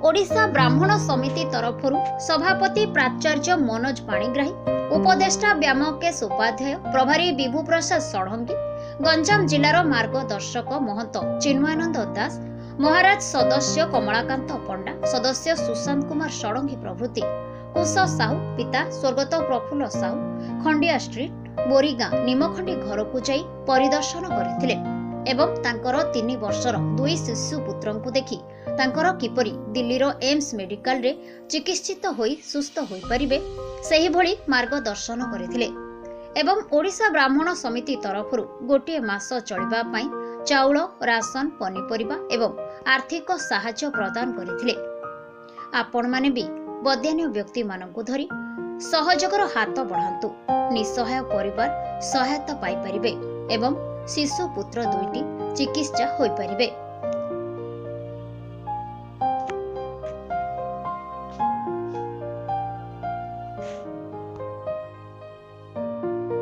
ଓଡ଼ିଶା ବ୍ରାହ୍ମଣ ସମିତି ତରଫରୁ ସଭାପତି ପ୍ରାଚାର୍ଯ୍ୟ ମନୋଜ ପାଣିଗ୍ରାହୀ, ଉପଦେଷ୍ଟା ବ୍ୟାମକେଶ ଉପାଧ୍ୟାୟ, ପ୍ରଭାରୀ ବିଭୁ ପ୍ରସାଦ ଷଢ଼ଙ୍ଗୀ, ଗଞ୍ଜାମ ଜିଲ୍ଲାର ମାର୍ଗଦର୍ଶକ ମହନ୍ତ ଚିନ୍ମୟାନନ୍ଦ ଦାସ ମହାରାଜ, ସଦସ୍ୟ କମଳାକାନ୍ତ ପଣ୍ଡା, ସଦସ୍ୟ ସୁଶାନ୍ତ କୁମାର ଷଡ଼ଙ୍ଗୀ ପ୍ରଭୃତି କୁଶ ସାହୁ, ପିତା ସ୍ୱର୍ଗତ ପ୍ରଫୁଲ୍ଲ ସାହୁ, ଖଣ୍ଡିଆ ଷ୍ଟ୍ରିଟ୍, ବୋରିଗାଁ, ନିମଖଣ୍ଡି ଘରକୁ ଯାଇ ପରିଦର୍ଶନ କରିଥିଲେ ଏବଂ ତାଙ୍କର 3 ବର୍ଷର 2 ଶିଶୁ ପୁତ୍ରଙ୍କୁ ଦେଖି ତାଙ୍କର କିପରି ଦିଲ୍ଲୀର ଏମ୍ସ ମେଡିକାଲରେ ଚିକିତ୍ସିତ ହୋଇ ସୁସ୍ଥ ହୋଇପାରିବେ ସେହିଭଳି ମାର୍ଗଦର୍ଶନ କରିଥିଲେ ଏବଂ ଓଡ଼ିଶା ବ୍ରାହ୍ମଣ ସମିତି ତରଫରୁ ଗୋଟିଏ ମାସ ଚଳିବା ପାଇଁ ଚାଉଳ, ରାସନ, ପନିପରିବା ଏବଂ ଆର୍ଥିକ ସାହାଯ୍ୟ ପ୍ରଦାନ କରିଥିଲେ। ଆପଣମାନେ ବି ବଦାନ୍ୟ ବ୍ୟକ୍ତିମାନଙ୍କୁ ଧରି ସହଯୋଗର ହାତ ବଢ଼ାନ୍ତୁ। ନିଃସହାୟ ପରିବାର ସହାୟତା ପାଇପାରିବେ ଏବଂ ଶିଶୁ ପୁତ୍ର 2ଟି ଚିକିତ୍ସା ହୋଇପାରିବେ।